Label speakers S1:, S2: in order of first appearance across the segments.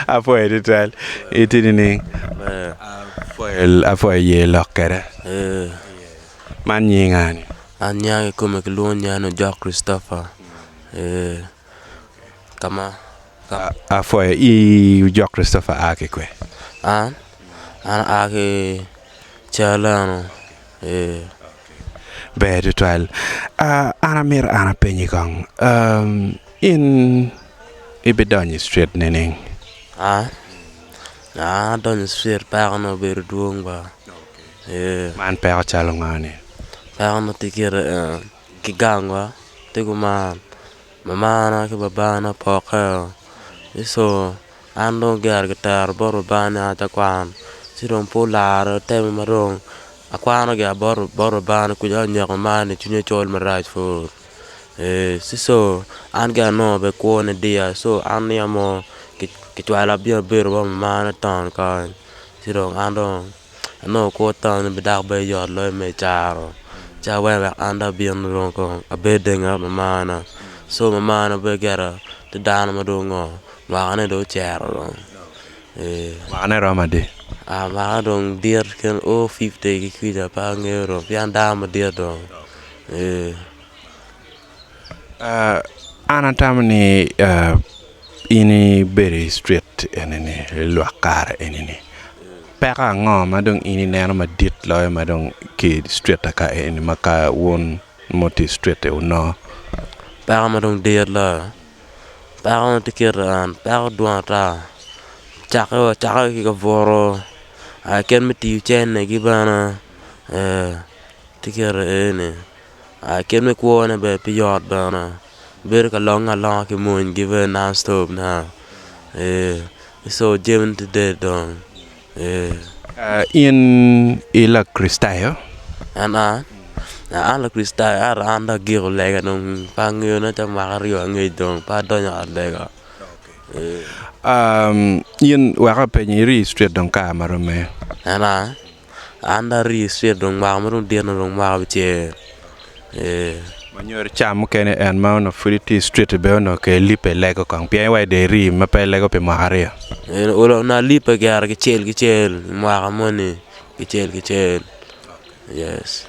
S1: Apwoyo tutwal. Itye nining?
S2: Maber.
S1: Apwoyo apwoyo ye lok kwede.
S2: Ee.
S1: Man nyingi nga ni?
S2: An nyinga kikome kilwongo nyinga ni Ojok Christopher. Ee. Ka ma
S1: Apwoyo i Ojok Christopher a ki kwe?
S2: An an aa ki cal eno. Ee.
S1: Ber tutwal. An amito an apenyi kong, in ibidonyo i street nining?
S2: An adonyo i street pekona obedo dwong ba. Ee.
S1: Man peko calo ngo ni?
S2: Pekona tye kite ki gangwa tye kuman. Mamana ki babana opokke ci co an dong gire kitero bot babana ni an ati akwan ci dong pe olaro otemo ma dong akwano gire bot babana kuca onyeko mamana ni cwinye col marac pud ci co an gire anongo bene kwo ni diya co an niang mo kicwala abino abedo bot mamana i taun kany ci dong an dong Anongo kwo taun ni dok bene yot loyo me i caro ci aweko wek an dong abin dong kong abed dong inget mamana co mamana bene gire tye dano ma dong ngo mwakane dong ocito dong ee
S1: Mwakane romo adi?
S2: Mwakane dong dit kin o fifty ki kwica pe angeyo dong pien dano madit dong ee.
S1: An atamo ni in ibedo i street eni-ni lwak kare eni-ni peko ango ma dong in ineno madit loyo ma dong ki i street ka eni ma ka wun ma wutye i street-ti wunongo?
S2: Peko ma dong dit loyo, peko ma tye kiti en peko dwong ata cakke ki kabuto kit me tiyo centegi bene tye kiti eni. Kit me kwone bene pe yot bene bedo ka longe alonga ki monygi bene non stop co jamine tye dead dong.
S1: In i Lakricitayo?
S2: An a, an Lakricitayo ento an dong agiko lega dong pe angeyo nen calo mwaka aryo angec dong pe adonyo i ot lega.
S1: In wek apenyi iri i street dong kare ma romme?
S2: An a. An dong ari cit dong mwaka ma dong ditna dong mwaka abicel ee.
S1: Ma nyuto ca mukene en ma onongo pud itye i street bene onongo ke ilipe ilego kong pien iwaci dong iri ma pe ilego pi mwaka aryo.
S2: Ee onongo alipe gire kicel kicel i mwaka moni kicel kicel yes.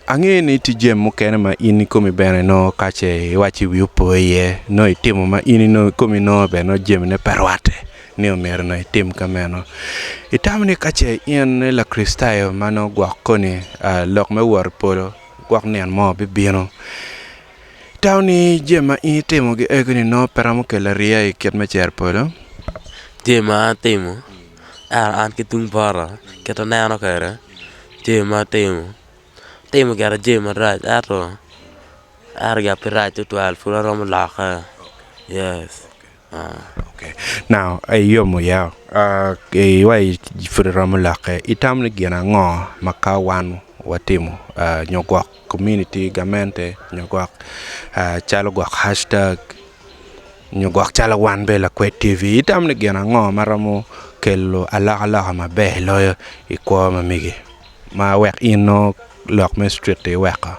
S1: Angeyo ni tye jami mukene ma in ikomi bene nongo kace iwaci wi opo iye nongo itimo ma in ikomi nongo bene nongo jamine pe rwatte ni omyero nongo itim ka meno. Itamo ni ka ce in i Lakricitayo ma nongo gwok koni lok me wot i polo gwok nino mo bibino, itamo ni jami ma in itimogi ego-ni nongo pe romo kelo ariya i kit me cito i polo?
S2: Jami ma an atimo ento an ki tung bota kit aneno kwede jami ma atimo Atimo gire jami marac ento ento gire pe rac tutwal pud aromo lokke yes.
S1: Now iyomo ya wa pud iromo lokke itamo ni gin ango ma ka wan watimo nyo gwok komuniti gamente nyo gwok calo gwok hashtag nyo gwok calo wan bene lakwed TV itamo ni gin ango ma romo kelo alokaloka maber loyo i kwo ma megi? Ma wek in nongo lok me street-ti iweko.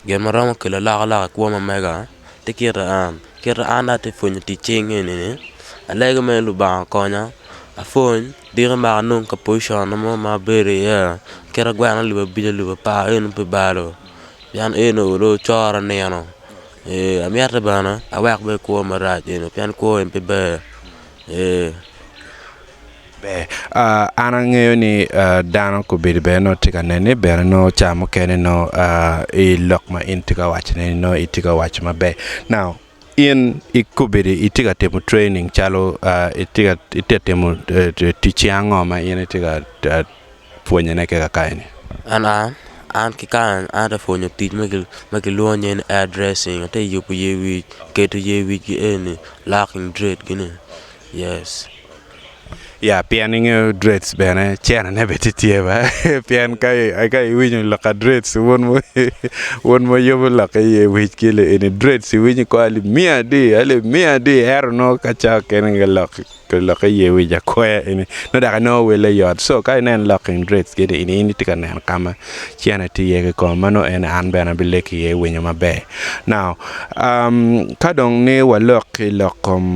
S2: Gin ma romo kelo alokaloka i kwo ma mega tye kit an, kit an dong atye ka pwonyo tic cing eni-ni alego mere Lubanga okonya apwony diki maka anong ka pocicon mo ma abedo iye kit agweno alip abic alip apar eno pi balo pien eno dong ocora nino ee amiti bene awek bene kwo marac eni pien kwo eni pe ber ee.
S1: Ber, an angeyo ni dano kobedo bene nongo tye ka neni bene nongo ca mukene nongo i lok ma in itye ka wacone ni nongo itye ka waco maber. Now in kobedo itye ka timo training calo itye ka timo ticci ango ma in itye ka pwonyone ki kakany-ni?
S2: An a an ki kany an atye ka pwonyo tic ma kilwongo nyinge ni hair dressing atye ka yubo yer wic keto yer wic ki eni locking dread gini yes.
S1: Ya pien ingeyo dreads bene cene ne bene tye tye ba pien ka ka iwinyo lok a dreads wun wun ma wuyubo lok iye wic ki li eni dreads iwinyo ko alip miya adi alip miya adi ento nongo ka ca okene ki lok lok iye wic akwaya eni nongo dok inongo wele yot so ka ineno lok eni dreads gini eni in itye ka neno ka ma cene tye iye kikome ma nongo en an bene abileko iye winyo maber now ka dong ni walok i lok kom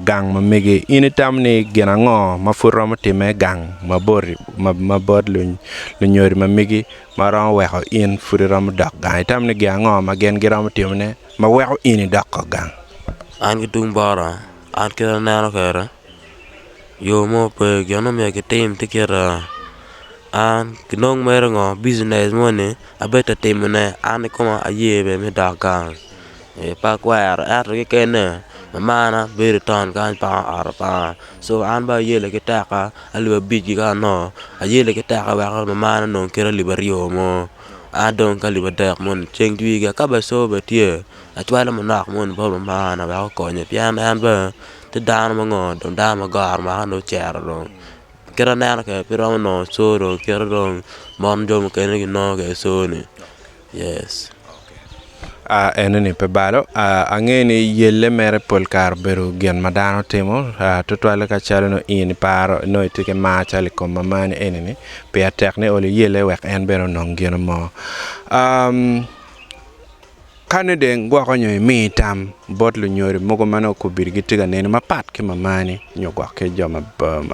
S1: gang ma megi in itamo ni gin ango ma pud romo timme i gang ma bot lunyodo ma megi ma romo weko in pud iromo dok gang itamo ni gin ango ma gin giromo timone ma weko in idoko gang?
S2: An ki tung bota an kit ma aneno kwede yo mo pe gin ma myero kitim tye kit an kinong mere ngo bijinec moni abed ka timone an kikoma aye bene me dok gang. Pe akwero ento kekene mamana bedo i taun kany pango ot apanga co an bene ayelle ki teka alip abic-ci ka anongo ayelle ki teka wek mamana onong kit alip aryo mo an dong ki alip adek moni ceng jwi ka bene co bene tye acwalo manok moni bot mamana wek okonye pien en bene tye dano ma ngo dong dano ma goro mwaka dong ocito dong kit aneno kwede pe romo nongo co dong kite dong mon jo mukene ginongo kwede co-ni. Yes.
S1: Enoni pe balo, angeyo ni yelle mere pol kare obedo gin ma dano timo tutwalle ka calo nongo in iparo nongo itye ki mar calo i kom mamani eni-ni pire tek ni olo iyelle wek en bene onong gino mo. Ka ni dong gwoko nyo imi tam bot lunyodo mogo ma nongo kombeddi gitye ka neni mapat ki mamani nyo gwok ki jo ma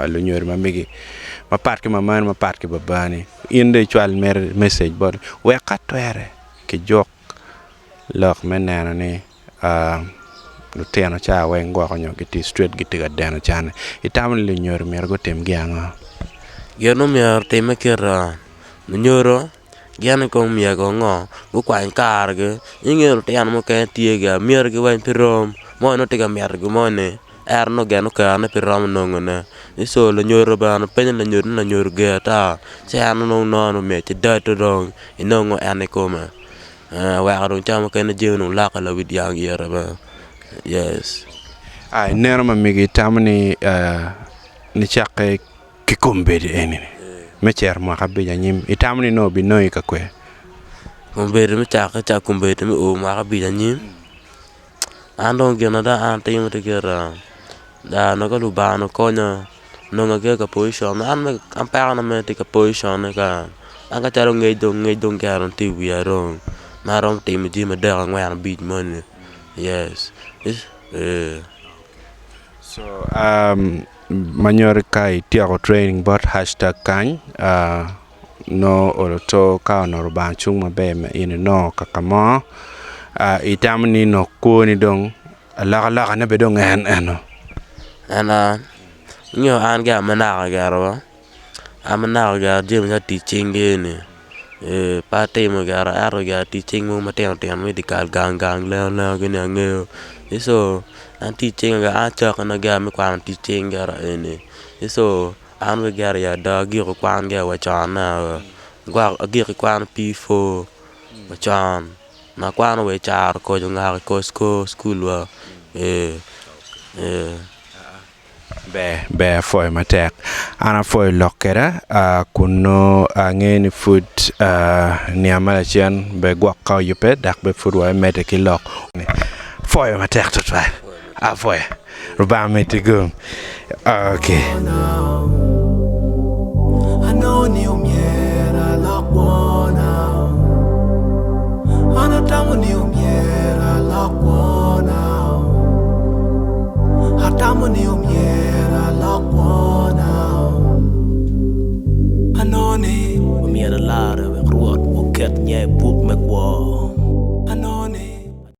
S1: lunyodo ma megi mapat ki mamani mapat ki babani in dong icwal mere message botgi wek ka twere kijuk lok me neno ni lutino ca weng gwoko nyo gitye i street gitye ka deno can itamo ni lunyodo myero gutim gin ango?
S2: Gin ma myero otimme kit-ta lunyodo Gin kong myero ngo gukwany karegi inge lutino mukene tye gi myero weng pe rom mo nongo tye ka mito gin moni ento nongo gin okerone pe romo nongone ci lunyodo bene penyo lanyodo ni lanyodo ger ata ci en nongo nongo ni myero cidado dong inongo en kikome weko dong ca mukene jami dong lokke lawi dyang ite bene yes.
S1: Ineno ma mege itamo ni nicakke Ki kombeddi eni-ni, me cito mwaka abic anyim, itamo ni nongo obinongi ka kwe?
S2: Kombeddi me cakke ca kombeddi me o mwaka abic anyim, an dong gin ma dong an atimo tye gire, da nongo ka Lubanga onongo konya nongo atye ka pocicon an an pekona mere tye ka pocicone ka an ka calo ngec dong ngec dong gire tye i wiya dong ma aromo timo jami adek angwen abic moni yes.
S1: So ma nyuto ka ityeko training bot hashtag kany nongo olo to ka onongo Rubanga cung maber ma in inongo kaka mo itamo ni nongo kwoni dong alokaloka ne bene dong en eno.
S2: En nyo an gire ma naka gire wa. An ma naka gire jami me tic cing eni pe atimo gire ento gire tic cing mogo matino tino me dyekal gang gang lengo lengo gini angeyo ci co an tic cinga an acakone gire me kwano tic cing gire eni ci co an bene gire i ada agiko kwan gire wa con gwok agiko kwan P4 wa con ma akwano wa i caro koco ngako i cukul wa.
S1: Ber, ber apwoyo matek. An apwoyo lok kweda kun nongo angeyo ni pud niang ma lacen bene gwok ka oyubbe dok bene pud wabimedde ki lok. Apwoyo matek tutwal. Apwoyo. Rubanga omeddi gum. Okay.
S3: Atamo ni.